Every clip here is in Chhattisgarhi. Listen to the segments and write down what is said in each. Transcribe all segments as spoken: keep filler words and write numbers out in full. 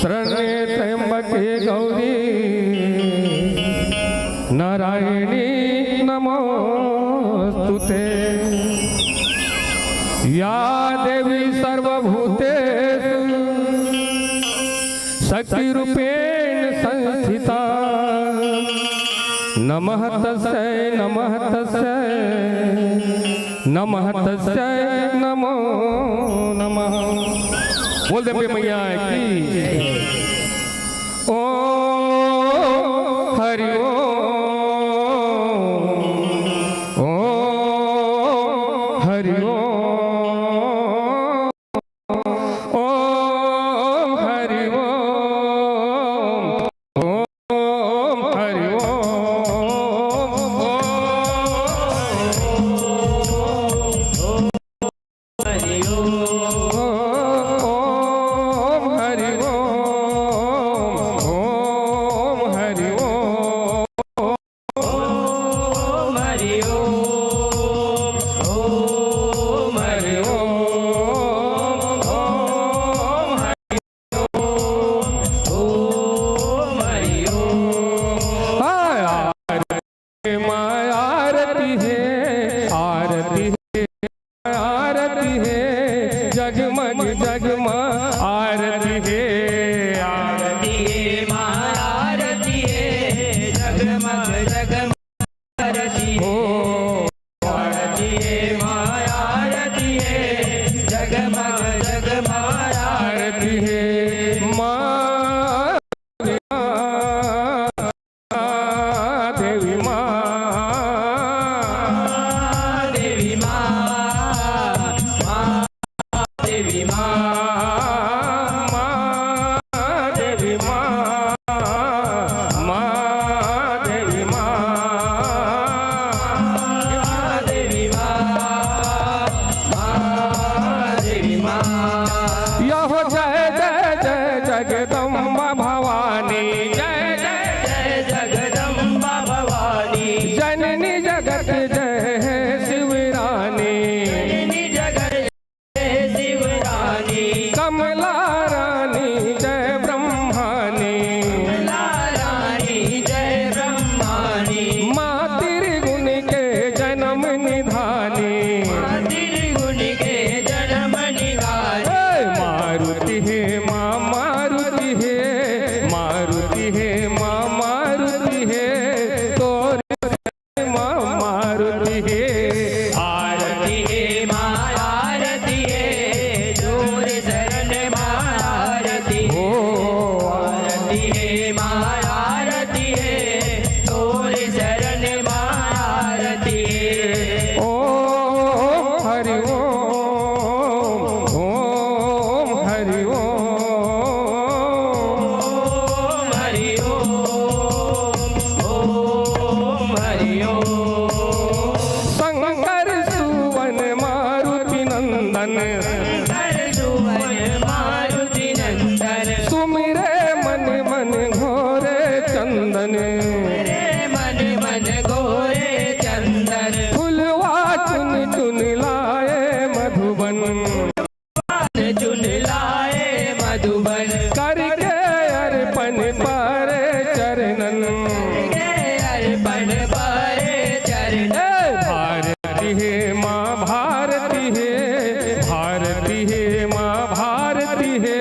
शरण्ये त्र्यंबके गौरी नारायणी नमोस्तुते। या देवी सर्वभूतेषु शक्तिरूपेण संस्थिता। नमः तस्यै, नमः तस्यै, नमः तस्यै, नमो नमः। बोल देवी मैया की। ओम हरि ओम, ओम हरि ओम। ओम हरि ओम, ओम हरि ओम। ओम हरि ओम, ओम हरि ओम। ओम हरि ओम, ओम हरि ओम, ओम हरि ओम, ओम हरि ओम। हाँ, आरती है, आरती है, आरती है, जगमग जगमग आरती है। आरती है माँ, आरती है, जगमग जगमग आरती हो। आरती है माँ, आरती है, जगमग जगमग आरती है। माँ, देवी माँ, देवी माँ, माँ, देवी माँ, माँ, देवी माँ, माँ, देवी माँ, माँ, देवी माँ, माँ, देवी माँ। या हो जय जय जय जगदम्बा भवानी, जय जय जय जगदम्बा भवानी। जननी जगत जय है शिव रानी। जननी जगत जय शिव रानी। कमला रानी जय ब्रह्मानी। कमला रानी जय ब्रह्मानी। माँ त्रिगुण के जन्म निधानी। माँ त्रिगुण के जन्म निधानी। ए, मारुति हे माँ, मारुति हे, मारुति हे माँ, मारुति हे, तोर माँ, मारुति हे। आरती हे माँ, आरती हे, तोर शरण माँ, आरती हो। आरती हे माँ, आरती हे, तोर शरण माँ, आरती हे। ओम हरि ओम, ओम हरि ओम। ओम हरि ओम, ओम हरि ओम। शंकर सुवन मारुति नंदन। शंकर सुवन मारुति नंदन। सुमिरे मन मन घोरे चंदन। सुमिरे मन मन घोरे चंदन। फुलवा चुन चुन लाए मधुबन। चुन लाए मधुबन। करके अर्पण परे चरणन। करके अर्पण परे चरणन। ए भारती हे माँ, भारती हे, भारती हे माँ, भारती हे,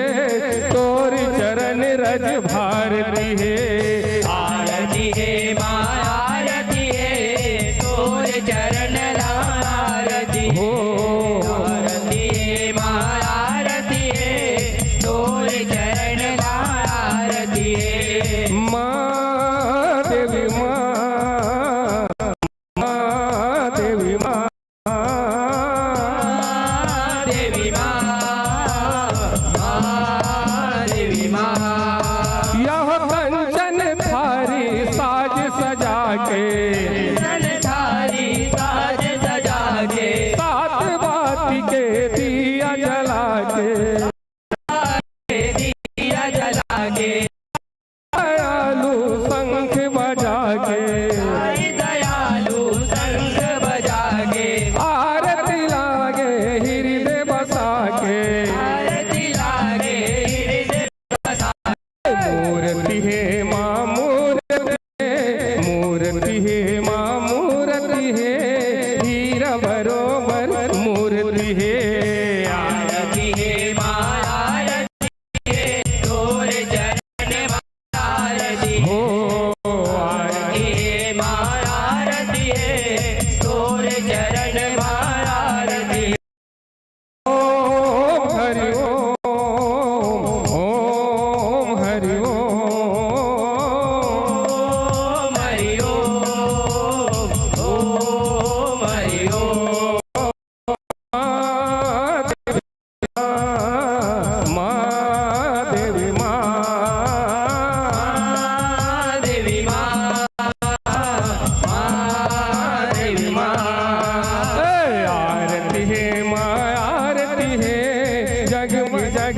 तोर चरण रज भारती हे। आरती हे माँ, आरती हे, तोर चरण ला आरती हो। आरती हे माँ, आरती हे, तोर चरण ला आरती हे। माँ देवी माँ, माँ देवी माँ। माँ देवी माँ, माँ देवी माँ। यह कंचन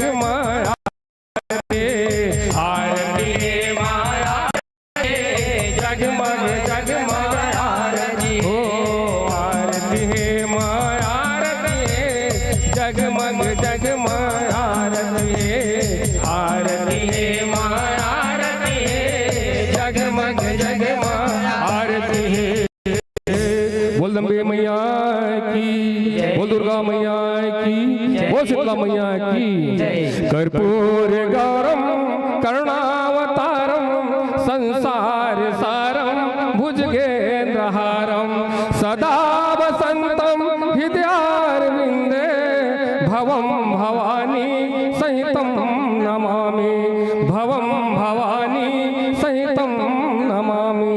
जगमग आरती हे माँ आरती हे, जगमग जगमग आरती हो। आरती हे माँ आरती हे, जगमग जगमग आरती हे। आरती हे माँ आरती हे, जगमग जगमग आरती हे। बोल अम्बे मैया की, बोल दुर्गा मैया की, बोल शीतला मैया की। कर्पूर गौरम करुणावतारम संसार सारम भुजगेंद्रहारम सदा वसंतम हृदयारविंदे भवम भवानी सहितं नमामि, भवं भवानी सहितं नमामि।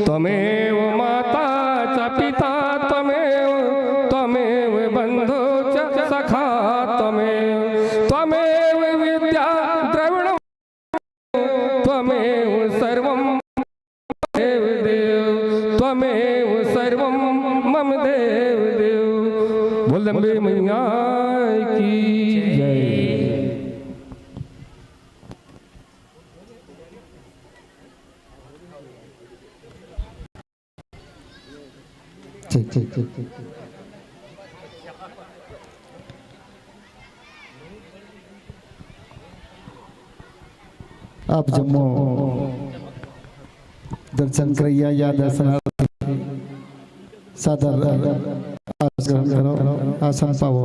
त्वमेव माता च पिता त्वमेव, त्वमेव बन्धु च सखा त्वमेव, त्वमेव विद्या द्रविणं त्वमेव सर्वं देव देव, त्वमेव सर्वं मम देव देव। बोल अम्बे मैया की जय। ठीक, ठीक, ठीक, ठीक। आप जम्मो दर्शन करैया या दर्शनार्थी सादर आसन ग्रहण करो, आसन पाओ,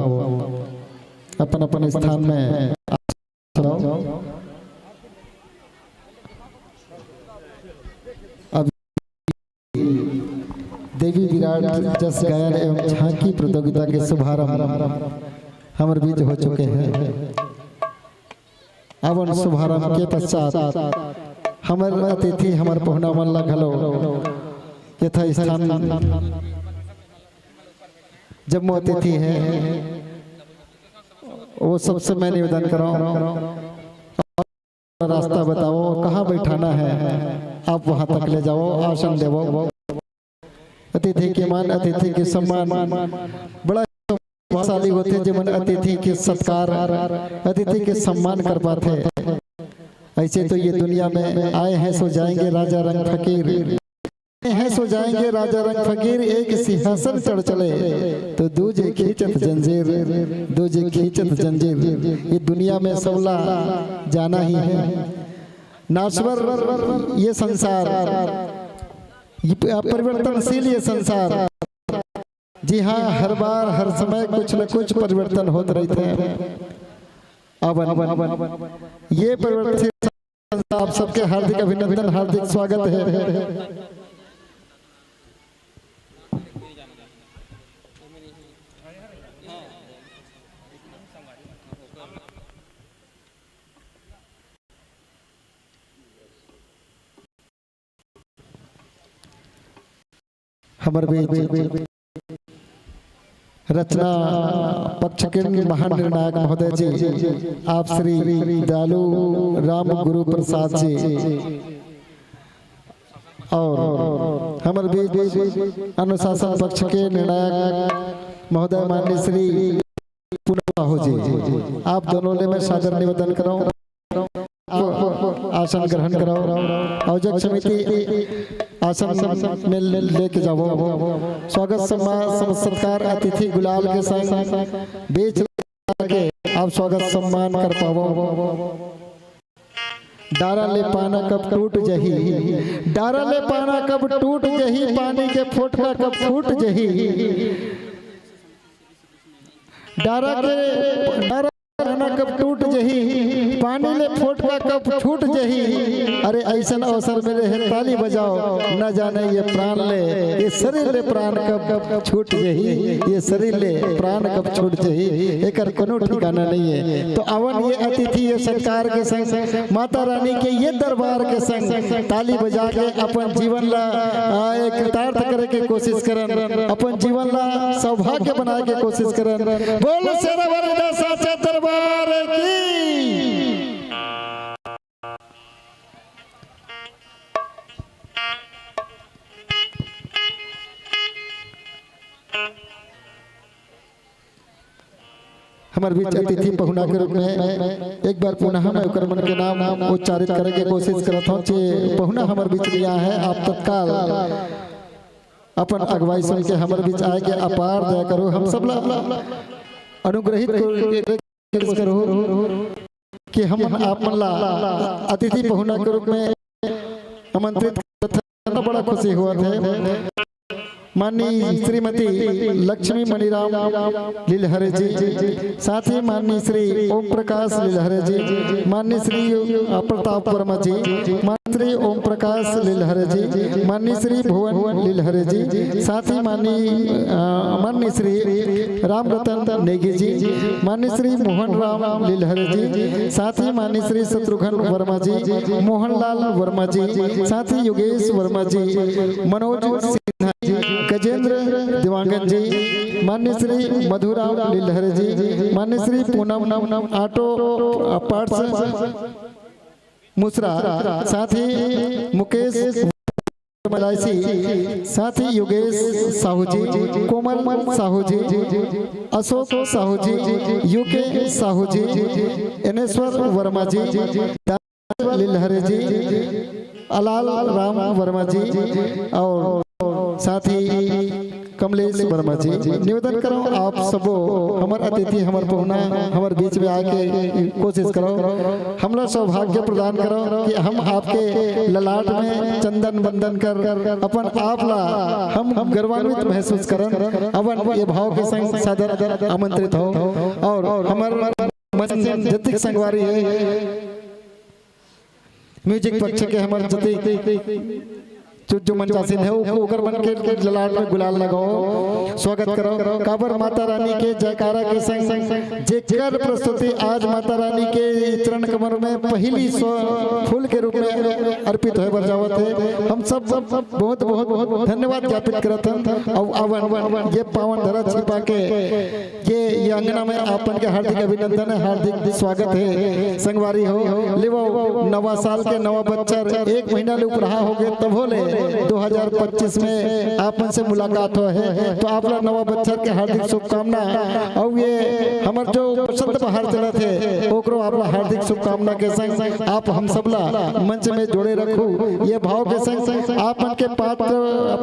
अपन अपन स्थान में आसन पाओ। अब देवी विराट जस गायन एवं झांकी प्रतियोगिता के शुभारंभ हमर बीच हो चुके हैं। अवन शुभारंभ के पश्चात हमर अतिथि, हमर पहुना मन ला घलो यथा स्थान जम्मो अतिथि हैं, वो सबसे मैं निवेदन करूं, रास्ता बताओ, कहाँ बैठाना है, आप वहां तक ले जाओ, आसन देवो। अतिथि के मान, अतिथि के सम्मान बड़ा प्रभावशाली होथे, जेमन अतिथि के सत्कार, अतिथि के सम्मान कर पाथे। ऐसे तो ये दुनिया में आए हैं सो जाएंगे राजा रंग फकीर, आए हैं सो जाएंगे राजा रंग फकीर, एक सिंहासन चढ़ चले तो दूजे खींचत जंजीर, दूजे खींचत जंजीर। ये दुनिया में सबला जाना ही है। नाश्वर ये संसार, ये प-, परिवर्तनशील ये संसार। जी हाँ, हर बार, हर समय कुछ न कुछ परिवर्तन होत रहिथे। अब ये परिवर्तनशील संसार, आप सबके हार्दिक अभिनंदन, हार्दिक स्वागत है। हमर बीच रचना पक्ष के महान निर्णायक महोदय जी, आप श्री दयालु राम गुरु प्रसाद जी, और हमर बीच अनुशासन पक्ष के निर्णायक महोदय माननीय श्री पूनम साहू जी, आप दोनों ले मैं सादर निवेदन करूं, आप आसन ग्रहण करो। आयोजक समिति आसन में ले-, लेके जाओ। स्वागत सम्मान, सम-, सत्कार अतिथि गुलाल के संग बीच के आप स्वागत सम्मान कर पावो। डारा ले पाना कब टूट जही, डारा ले पाना कब टूट जही, पानी के फोटका कब फूट जही। डारा के, डारा पाना कब टूट जही, पानी ले फोटका कब छूट जही। अरे अइसन अवसर मिले हे, ताली बजाओ, न जाने ये प्राण ले, ये शरीर ले प्राण कब, कब छूट जही, ये शरीर ले प्राण कब छूट जही, एकर कोनो ठिकाना नहीं है। तो अवन ये अतिथि, ये सत्कार के संग, माता रानी के ये दरबार के संग ताली बजा के अपन जीवन ला, आ, एक कृतार्थ करे के कोशिश करन, अपन जीवन ला सौभाग्य बनाए के कोशिश करन। बोल शेरा वाले दा साचा दरबार की। हमर बीच अतिथि पहुना के रूप में एक बार पुनः मैं ओकर मन के नाम उच्चारित करे के कोशिश करत हूँ। जे पहुना हमर बीच में आए हैं, आप तत्काल अपन अगुवाई सुन के हमर बीच आए के अपार दया करो। हम सब ला अनुग्रहित करो कि हम आप मन ला अतिथि पहुना के रूप में आमंत्रित करत हन, बड़ा खुशी होवत हे। माननीय श्रीमती लक्ष्मी मणिराम लिलहरे जी, साथ ही माननीय श्री ओम प्रकाश लिलहरे जी, माननीय श्री प्रताप वर्मा जी, माननीय श्री ओम प्रकाश लिलहरे जी, माननीय श्री भुवन लिलहरे जी, साथ ही माननीय माननीय श्री राम रतन नेगी जी, माननीय श्री मोहन राम लिलहरे जी, साथ ही माननीय श्री शत्रुघ्न वर्मा जी, मोहनलाल वर्मा जी, साथ ही योगेश वर्मा जी, मनोज सिन्हा जी, गजेंद्र देवांगन जी, माननीय श्री मधुराम लिलहरे जी, माननीय श्री पूनम ऑटो पार्ट्स मुसरा, साथ ही मुकेश मलाइसी, साथ ही योगेश साहू जी, कोमल साहू जी, अशोक साहू जी, यूके साहू जी, एनेश्वर वर्मा जी, लिलहरे जी, अलाल राम वर्मा जी और साथ ही कमलेश वर्मा जी। निवेदन करो आप सबो हमर अतिथि, हमर पहुना, हमर बीच में आके कोशिश करो, हमला सौभाग्य प्रदान करो कि हम आपके ललाट में चंदन वंदन कर अपन आप ला हम गौरवान्वित महसूस करन। अवन ये भाव के संग सादर आमंत्रित हो और हमर मंच में जतिक संगवारी है, म्यूजिक पक्ष के हमर जतिक जो, जो मंचासीन है, ओकर मन के ललाट में गुलाल लगाओ, स्वागत करो। काबर माता रानी के जयकारा के संग जेकर प्रस्तुति आज माता रानी के चरण कमल में पहली स्व फूल के रूप में अर्पित होए बर जावत है, हम सब बहुत बहुत धन्यवाद ज्ञापित करत हन। अउ अवन ये पावन धरा छिपा के ये, ये अंगना में आपन के हार्दिक अभिनंदन है, हार्दिक स्वागत है। संगवारी हो, लेवो नवा साल के नवा बच्छर एक महीना ले उपराहा हो गए, तभो ले दो हज़ार पच्चीस में आपन से मुलाकात हो है, तो आप ला नवा बच्छर के हार्दिक शुभकामना। और ये हमर जो बसंत बहार चलत है, ओकरो आप ला हार्दिक शुभकामना के संग आप हम सब ला मंच में जोड़े रखू। ये भाव के संग आप मन के पात्र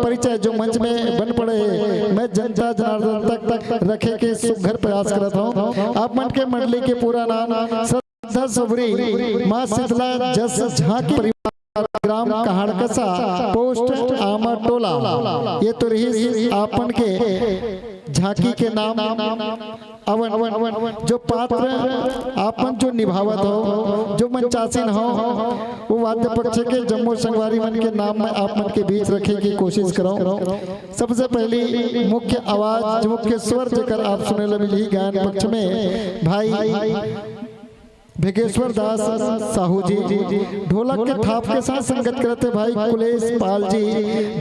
परिचय जो मंच में बन पड़े है, मैं जनता जनार्दन तक, तक रखे के सुघर प्रयास करत हूँ। आप मन के मंडली के पूरा नाम श्रद्धा सुबरी माँ शीतला जस झांकी परिवार, ग्राम कहाड़कसा, पोस्ट आमा टोला। ये तो रही आपन के झांकी के नाम। अवन जो पात्र आपन जो निभावत हो, जो मंचासीन हो, वो वाद्य पक्ष के जम्मो संगवारी मन के नाम में आप मन के बीच रखे की कोशिश करो। सबसे पहली मुख्य आवाज, मुख्य स्वर जेकर आप सुने ला मिलही गायन पक्ष में, भाई भेगेश्वर दास साहू जी, ढोलक के थाप के साथ संगत करत हे भाई कुलेश पाल जी,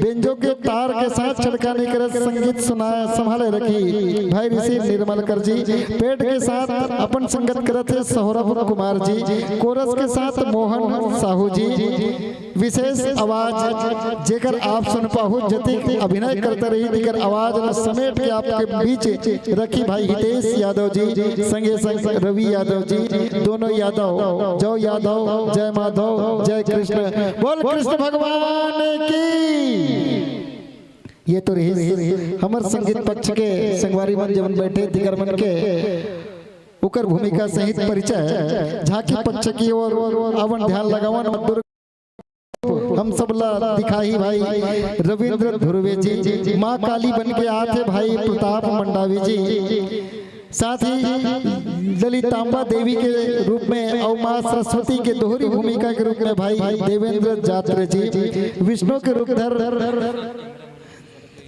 बेंजो के तार के साथ छड़कानी करत संगीत सुना संभाले रखी भाई ऋषि निर्मलकर जी, पेट के साथ अपन संगत करत हे सौरभ कुमार जी, कोरस के साथ मोहन साहू जी, विशेष आवाज जेकर आप सुन पाहू, जतिक अभिनय करता रही, तेकर आवाज ला समेट के आपके बीच रखी भाई हितेश यादव जी, संगे संग रवि यादव जी, दोनों यादव, जय यादव, जय माधव, जय कृष्ण, बोल कृष्ण भगवान की। ये तो रही हमर संगीत पक्ष के संगवारी मन जेमन बैठे, दिगर मन के ओकर भूमिका सहित परिचय। झांकी पक्ष की ओर आवन, ध्यान लगावन, दुर्ग हम सब ला दिखाही भाई रविंद्र धुर्वे जी, माँ काली बन के आत हे भाई प्रताप मंडावी जी, साथ ही ललितांबा देवी के रूप में और माँ सरस्वती के दोहरी भूमिका के रूप में भाई देवेंद्र जात्रे जी, विष्णु के रूप धर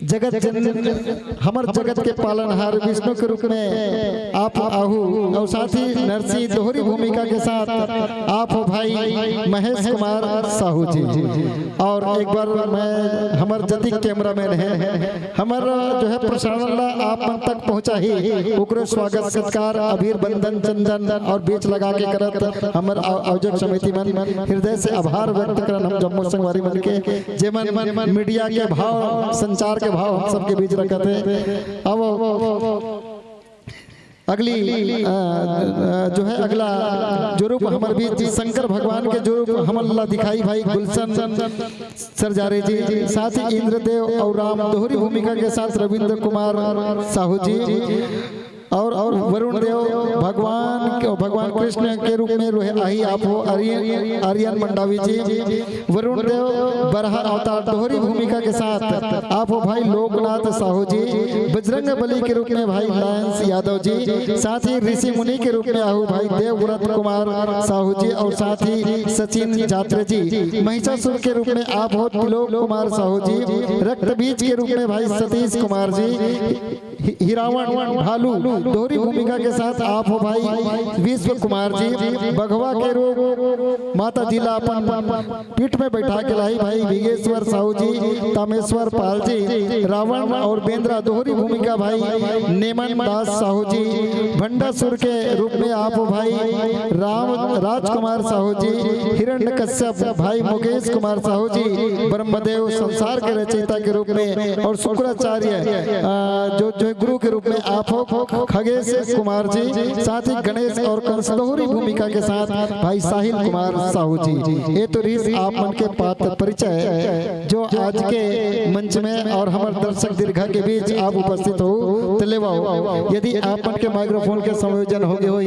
जगत जन, हमर जगत के पालनहार विष्णु के रूप में आप आहू और साथ ही नरसी दोहरी भूमिका के साथ आप हो भाई महेश कुमार साहू जी। और एक बार मैं, हमर जतिक कैमरामैन है, हमर जो है प्रसारण ला आप मन तक पहुँचाही, ओकरे स्वागत सत्कार अबीर बंदन चंदन और बीच लगा के करत हमर आयोजक समिति मन हृदय से आभार व्यक्त करन हम जम्मो संगवारी मन के, जेमन मीडिया के भाव, संचार के भाव हम सबके बीच रखत हे। अब अगली, अ, अ, जो है अगला जो रूप हमर बीच शंकर भगवान के जो रूप हमन ला दिखाई भाई गुलशन सरजारे जी, साथ ही इंद्रदेव और राम दोहरी भूमिका के साथ रविंद्र कुमार साहू जी और, और वरुण देव भगवान के, भगवान कृष्ण के रूप में रोहे आही आप हो आर्यन, आर्यन मंडावी जी, वरुण देव बरहा अवतार दोहरी भूमिका के साथ आप हो भाई लोकनाथ साहू जी, बजरंग बली के रूप में भाई लायंस यादव जी, साथ ही ऋषि मुनि के रूप में आहू भाई देवव्रत कुमार साहू जी और साथ ही सचिन जात्रे जी, महिषासुर के रूप में आप हो त्रिलोक कुमार साहू जी, रक्त बीज के रूप में भाई सतीश कुमार जी, हि-, हिरावण भालू दोहरी भूमिका के साथ आप हो भाई विश्व कुमार जी, बघवा के रूप माता जी ला अपन पीठ में बैठा के लाई भाई विगेश्वर साहू जी, तामेश्वर पाल जी, रावण और बेंद्रा दोहरी भूमिका भाई नेमन दास साहू जी, भंडासुर के रूप में आप हो भाई राम, राजकुमार साहू जी, हिरण्यकश्यप भाई मुकेश कुमार साहू जी, ब्रह्मदेव संसार के रचयिता के रूप में और शुक्राचार्य, अ, जो, जो गुरु के रूप में आप हो खगेश कुमार जी, साथ ही गणेश और कंस दोहरी भूमिका के साथ भाई साहिल कुमार साहू जी। ये तो रहिस आप मन के पात्र परिचय, जो आज के मंच में और हमर दर्शक दीर्घा के बीच आप उपस्थित हो, तो लेवाओ। यदि आप मन के माइक्रोफोन के संयोजन हो गए हो,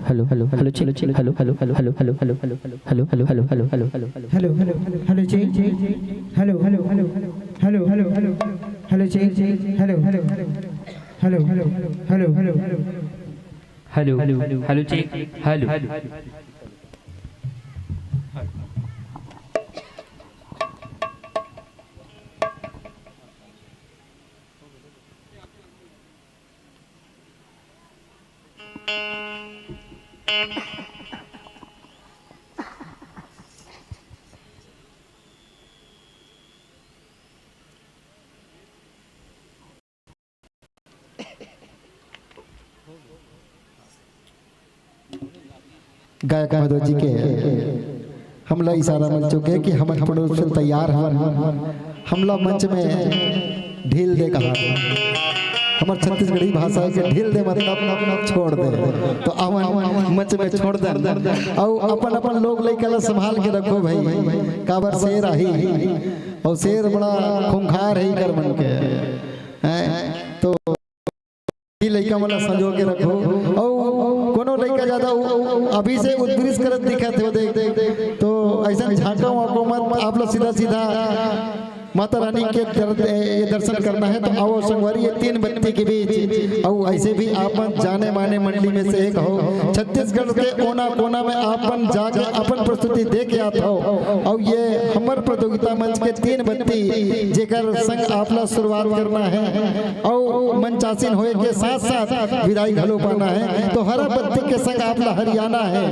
hello hello hello check check hello hello hello hello hello hello hello hello hello hello hello hello hello hello hello hello hello check check hello hello hello hello hello hello hello check check hello hello hello hello hello hello hello hello hello hello hello check hello. गायक मधु जी के हमला इशारा मिल चुके कि हमन पूर्ण रूप से तैयार हवन। हमला मंच में ढील दे कहा, हमर छत्तीसगढ़ी भाषा के ढील दे मतलब छोड़ दे, तो अवन मंच में छोड़ दे। अउ अपन अपन लोग लइका ला संभाल के रखो भाई, काबर शेर आही, अउ शेर बड़ा खूंखार है इकर मन के, हैं? तो ई लइका मन ला संजो के रखो। अउ कोनो लइका ज्यादा उ-, उ-, अभी से उद्ग्रीस करत दिखत हे, देख, तो ऐसा झांको वाको मत, आप लोग सीधा सीधा माता रानी के दर-, ए, दर्शन करना है। तो आओ संगवारी, ये तीन बत्ती के बीच, अउ ऐसे भी आप मन जाने माने मंडली में से एक हो, छत्तीसगढ़ के कोना कोना में आप मन जाके अपन प्रस्तुति दे के आत हो। अउ ये हमर प्रतियोगिता मंच के तीन बत्ती, जेकर संग आप ला शुरुआत करना है। अउ मंचासीन होए के साथ-साथ विदाई घलो पाना है। तो हरा बत्ती के संग आप ला हरियाना है,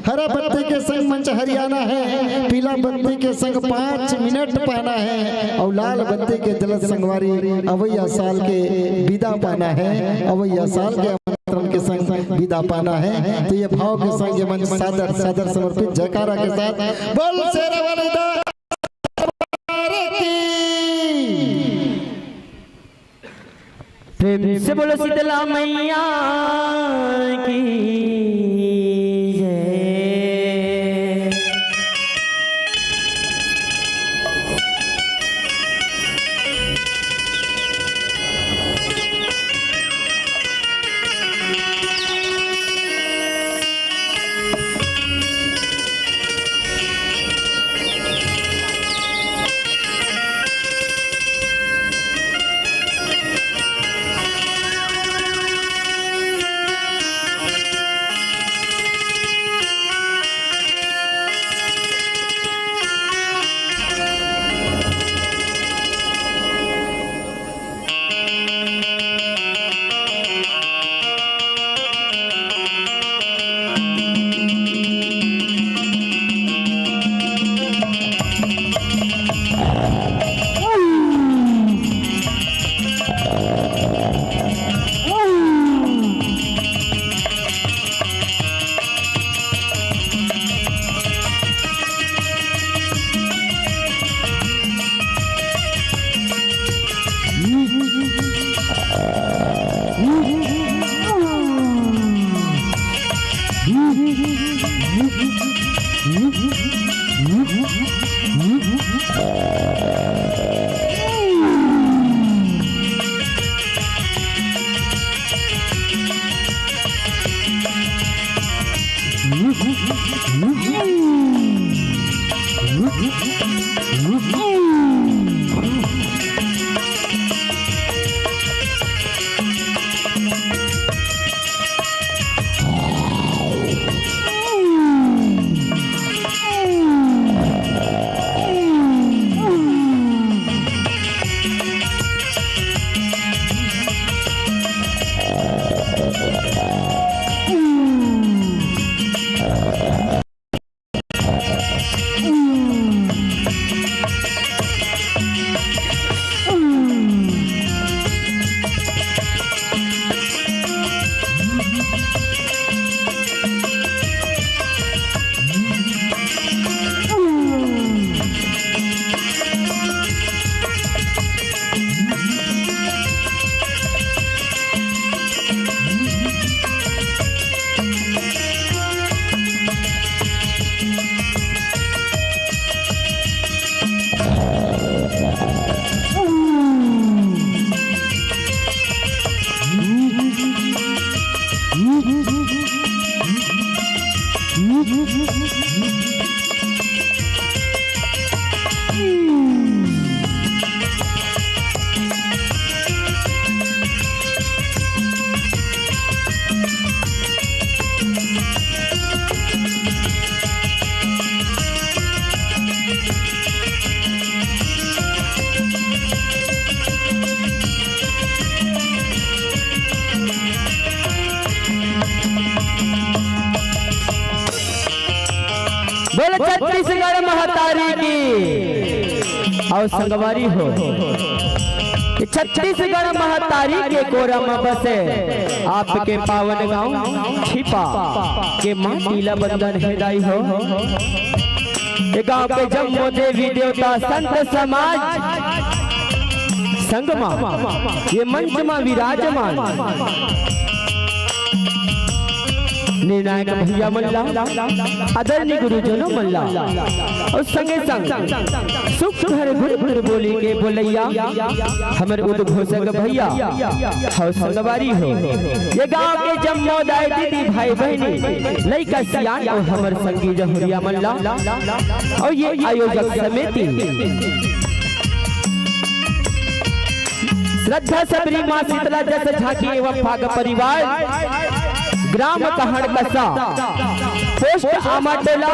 हरा बत्ती के संग मंच हरियाना है, पीला बत्ती के संग पाँच मिनट पाना है, अउ लाल बत्ती के जलत संगवारी अवैया साल के विदा पाना है, अवैया साल के आमंत्रण के संग विदा पाना है। तो ये भाव के संग ये मंच सादर, सादर समर्पित जयकारा के साथ बोल शेरा वाली दा की। प्रेम से बोलो शीतला मैया की जय। बोल छत्तीसगढ़ महतारी की। अउ संगवारी हो, ये छत्तीसगढ़ महतारी के कोरा म बसे आपके पावन गांव छिपा के माटी ला बंदन हे दाई हो। ये गांव के जम्मो देवी देवता, संत समाज, संग मा ये मंच मा विराजमान निर्णायक भैया मन ला, आदरणीय गुरुजनों मन ला, अउ संगे संग सुख घर गुरु गुरु बोली के बोलैया हमर उद्घोषक भैया, हव संगवारी हो, ये गांव के जम्मो दाई दीदी भाई बहिनी, लइका सियान अउ हमर संगी जहुरिया मन ला, अउ ये आयोजक समिति श्रद्धा सबरी माँ शीतला जस झांकी एवं फाग परिवार, ग्राम कहाड़कसा, पोस्ट आमाटोला,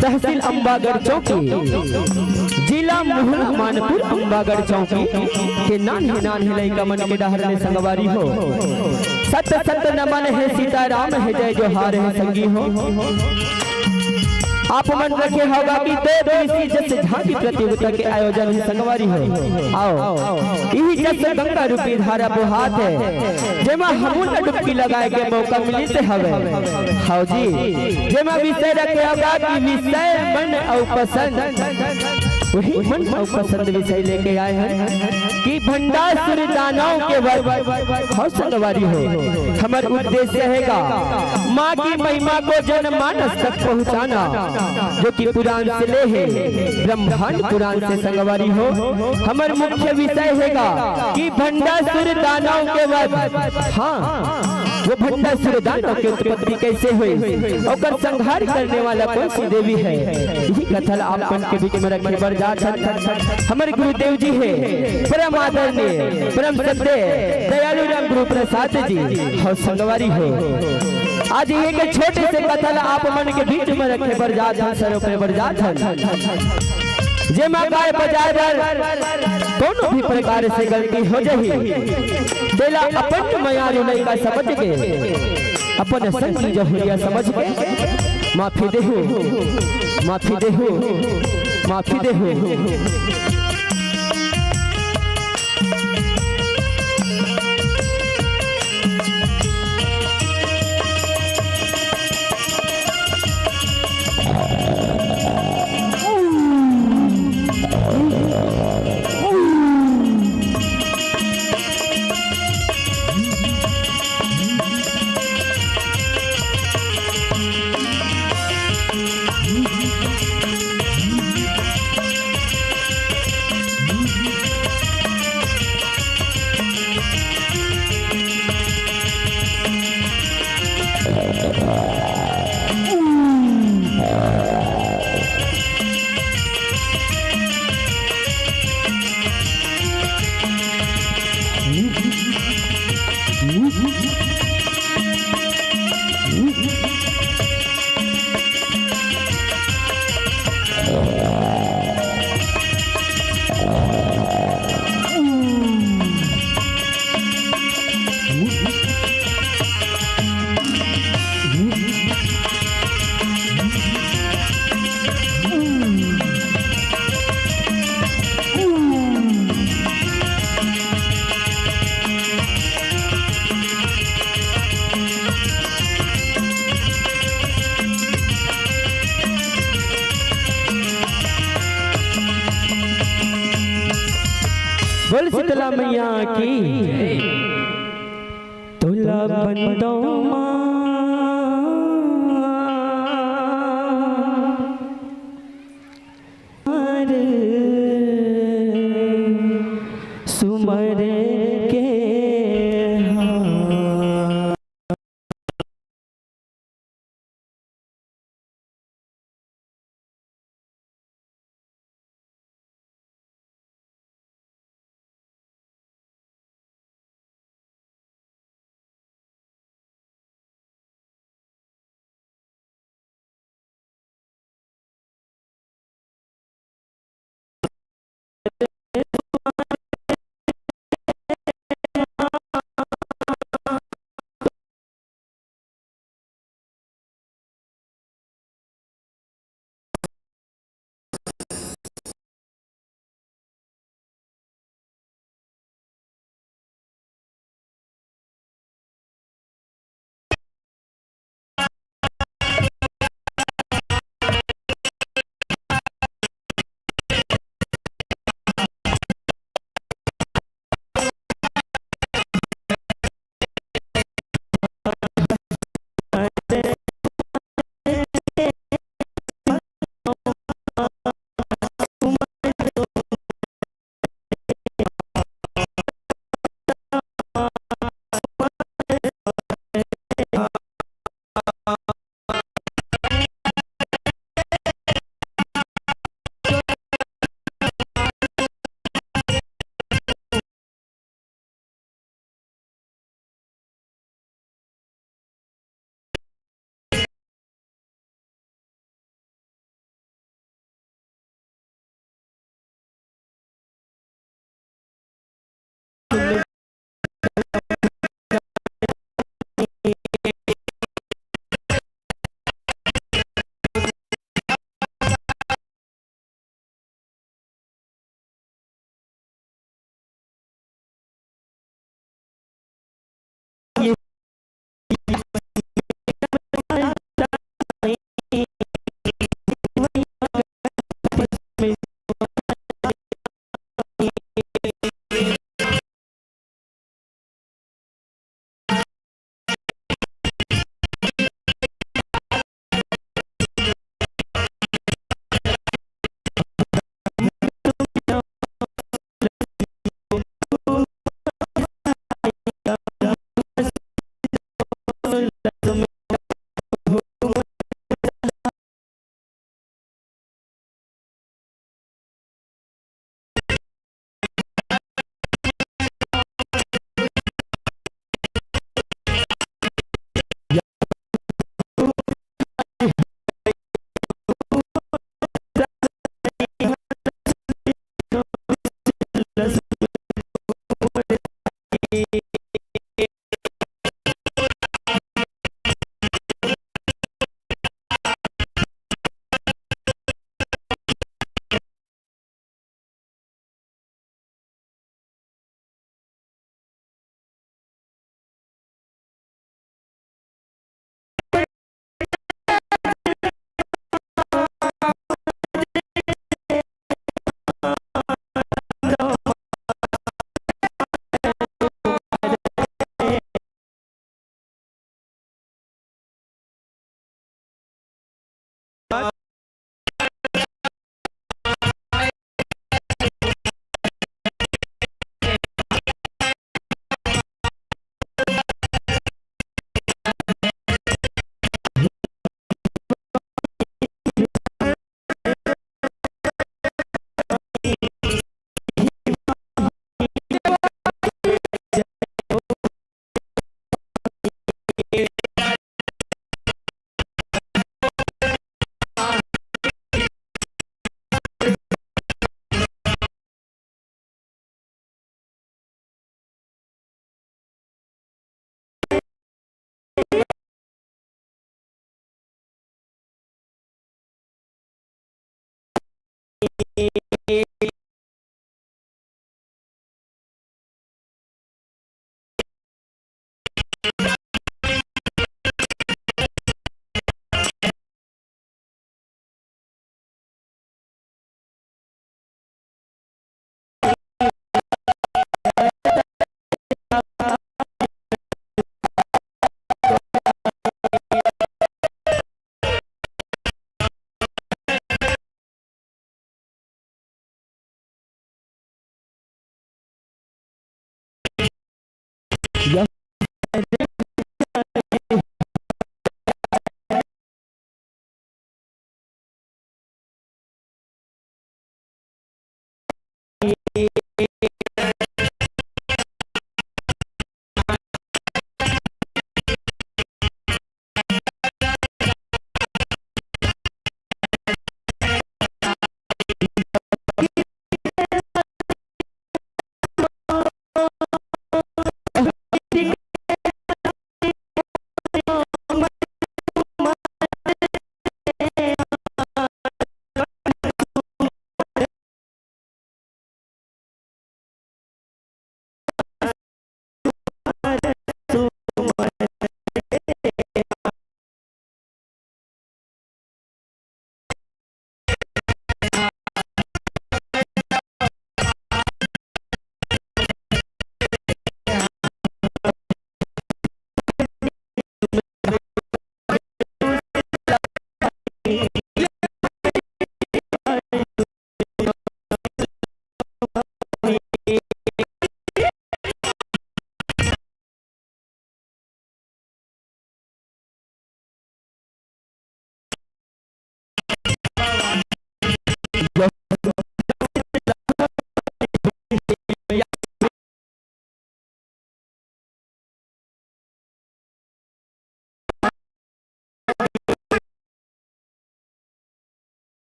तहसील अम्बागढ़ चौकी, जिला मुहला मानपुर अम्बागढ़ चौकी के नान्हे नान्हे लइका मन के डहर ले संगवारी हो। सत सत नमन हे, सीताराम हे, जय जोहार हे संगी हो। आप मन रखे होगा कि दो दिवसीय जस झांकी प्रतियोगिता के आयोजन हे संगवारी हो। आओ, इही जस गंगा रूपी धारा बोहात हे, जेमा हमू ला डुबकी लगाए के मौका मिलिस हवे। हव जी, जेमा विषय रखे होगा कि विषय मन अउ पसंद। वही मन अउ पसंद विषय लेके आए हन कि भंडासुर दानव के वध। हव संगवारी हो, हमर उद्देश्य हे गा माँ की महिमा को जनमानस तक पहुँचाना, जो कि पुराण से ले हे ब्रह्मांड पुराण से संगवारी हो। हमर मुख्य विषय हे गा कि भंडासुर दानव के वध। हाँ, वो भंडासुर दानव के उत्पत्ति कैसे होइस, ओकर संहार करने वाला कौन सी देवी हे, इही कथा ला आप मन के बीच में रखे बर जात हन। हमर गुरुदेव जी हे परम आदरणीय, परम श्रद्धेय दयालु राम गुरु प्रसाद जी। हव संगवारी हो, आज एक छोटे से कथा ला आप मन के बीच में रखे बर जात हन, सरोपे बर जात हन। जेमा गाय बजाए बर कोनो भी प्रकार से गलती हो जाही, तेला अपन मयारू लइका समझ के, अपन संगी जहुरिया समझ के माफी देहू, माफी देहू, माफी देहू। बोल शीतला मैया की। तोला बंदो मार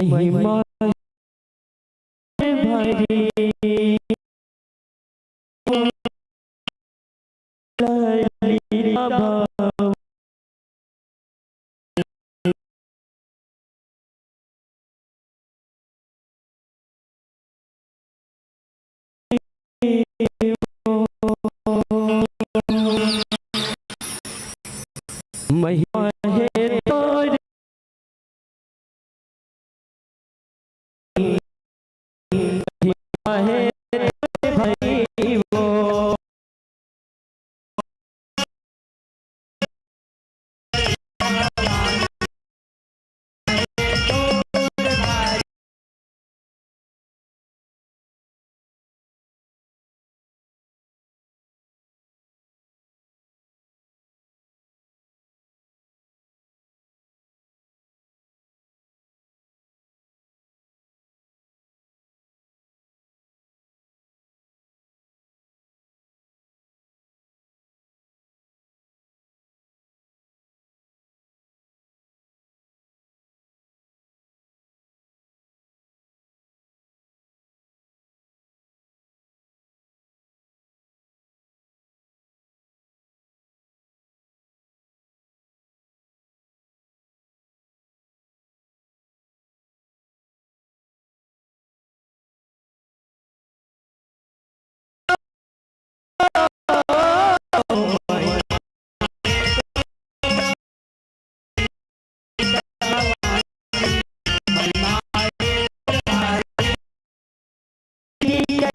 महिमा भरी ललिता भाव। महिमा हे तोर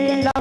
लीला